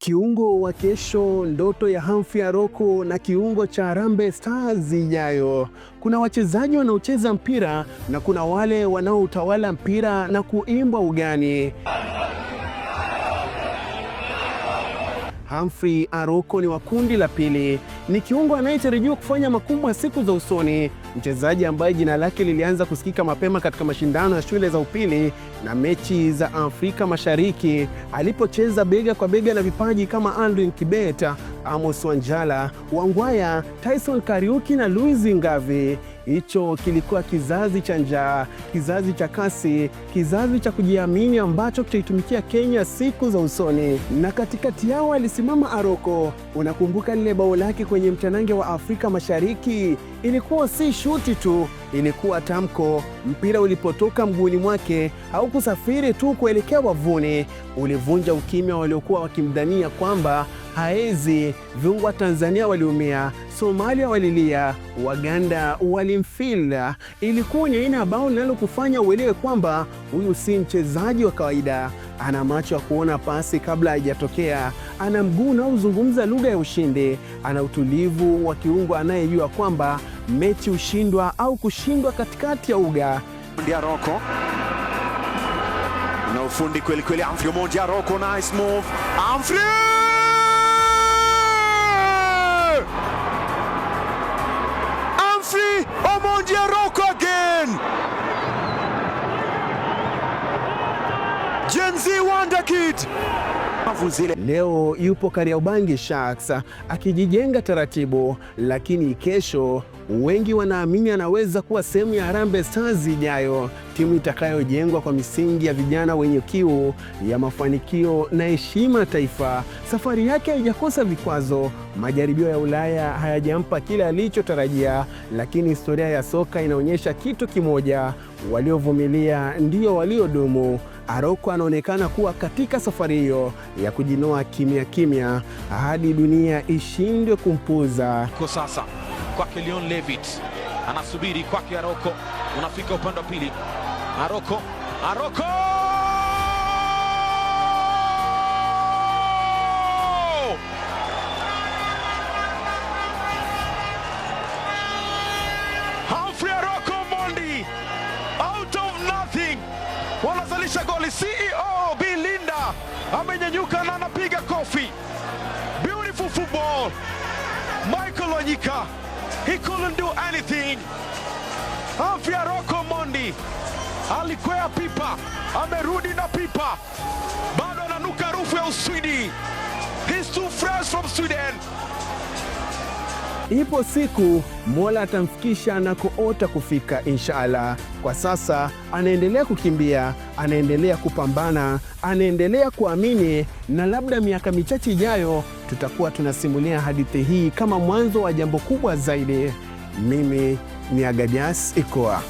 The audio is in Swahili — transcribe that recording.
Kiungo wa kesho, ndoto ya Humphrey Aroko na kiungo cha Harambee Stars ijayo. Kuna wachezaji wanaocheza mpira na kuna wale wanaoutawala mpira na kuimbwa ugani. Humphrey Aroko ni wa kundi la pili. Ni kiungo anayetarajiwa kufanya makubwa siku za usoni, mchezaji ambaye jina lake lilianza kusikika mapema katika mashindano ya shule za upili na mechi za Afrika Mashariki alipocheza bega kwa bega na vipaji kama Aldwin Kibet, Amos Wanjala, Wangwaya, Tyson Kariuki na Louis Ngavi. Hicho kilikuwa kizazi cha njaa, kizazi cha kasi, kizazi cha kujiamini ambacho kitaitumikia Kenya siku za usoni. Na katikati yao alisimama Aroko. Unakumbuka lile bao lake kwenye mtanange wa Afrika Mashariki? Ilikuwa si shuti tu, ilikuwa tamko. Mpira ulipotoka mguuni mwake haukusafiri tu kuelekea wavuni, ulivunja ukimya waliokuwa wakimdhania kwamba haezi. Viungo wa Tanzania waliumia, Somalia walilia, Waganda walimfeel. Ilikuwa ni aina ya bao linalokufanya uelewe kwamba huyu si mchezaji wa kawaida. Ana macho ya kuona pasi kabla haijatokea, ana mguu unaozungumza lugha ya ushindi, ana utulivu wa kiungo anayejua kwamba mechi hushindwa au kushindwa katikati ya uga. Aroko na ufundi kweli kweli. Humphrey Omondi Aroko, nice move. Humphrey! Humphrey Omondi Aroko again. Gen Z Wonder Kid. Zile. Leo yupo Kariobangi Sharks akijijenga taratibu, lakini kesho wengi wanaamini anaweza kuwa sehemu ya Harambee Stars ijayo, timu itakayojengwa kwa misingi ya vijana wenye kiu ya mafanikio na heshima taifa. Safari yake haijakosa vikwazo, majaribio ya Ulaya hayajampa kile alichotarajia, lakini historia ya soka inaonyesha kitu kimoja: waliovumilia ndio waliodumu. Aroko anaonekana kuwa katika safari hiyo ya kujinoa kimya kimya hadi dunia ishindwe kumpuuza. Kwa sasa kwake Leon Levitt anasubiri kwake Aroko, unafika upande wa pili. Aroko, Aroko! Humphrey Aroko Omondi out of nothing wanazalisha goli. CEO Belinda amenyanyuka na anapiga kofi. Beautiful football. Michael Wanyika, he couldn't do anything. Humphrey Aroko Omondi alikwea pipa, amerudi na pipa, bado ananuka harufu ya Uswidi. He's too fresh from Sweden. Ipo siku Mola atamfikisha anakoota kufika, inshallah. Kwa sasa anaendelea kukimbia, anaendelea kupambana, anaendelea kuamini, na labda miaka michache ijayo tutakuwa tunasimulia hadithi hii kama mwanzo wa jambo kubwa zaidi. Mimi ni Agadias Ikoa.